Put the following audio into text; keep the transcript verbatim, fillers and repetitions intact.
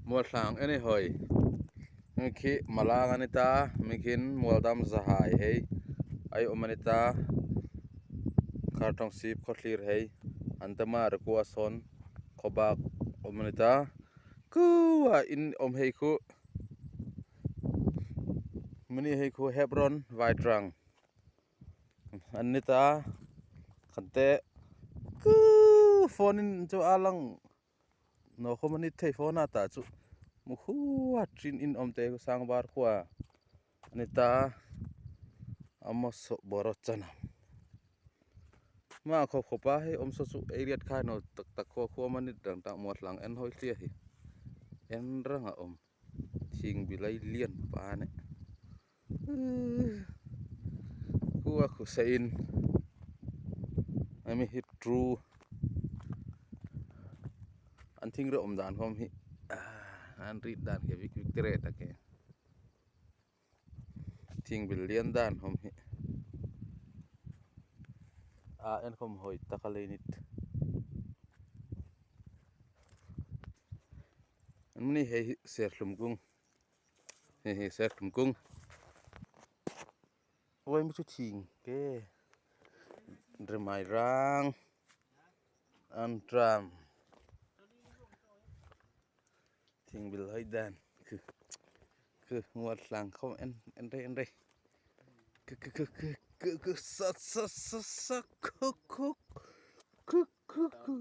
Mualtlang en ei hoi. Mi khi Malang a ni ta, mi khin Mualdam Zahai hei. Ei um a ni ta. Kharthongsip khawthlir hei. An ta ma ra kua son. Khawbak um a ni ta. Kua in um hei khu. Mani hei khu Hebron Vaitrang. An ni ta. Khan te. Kua phone in chu a lang. Naw khawm a ni thei phone a ta chu. Mu khua chin in um te khu Sangbar khua. A ni ta. A ma so boro chana. Ma khawp khawp a hei um so chu ei riat khai naw tak tak khua khua ma ni dang tak Mualtlang en hoi thli a hi. En rang a um. Thingbil ei lian pa ne. Kua khu sa in. A mi hi tru. An thing ro um dan khawm hi. Ah, an rit dan ke vik vik tere ta ke. Thingbil lian dan khawm hi. A en khawm hoi tak a lei nit. An ni hei hi Serhlum kung. Hei hi Serhlum kung. Oi mi chu thing ke. Remai rang. An tram. Thingbil hoi dan. Khu, khu, Mualtlang khawm en, en rei, en rei. Khu, khu, khu, khu, khu, khu, sa, sa, sa, sa, khu, khu, khu, khu, khu.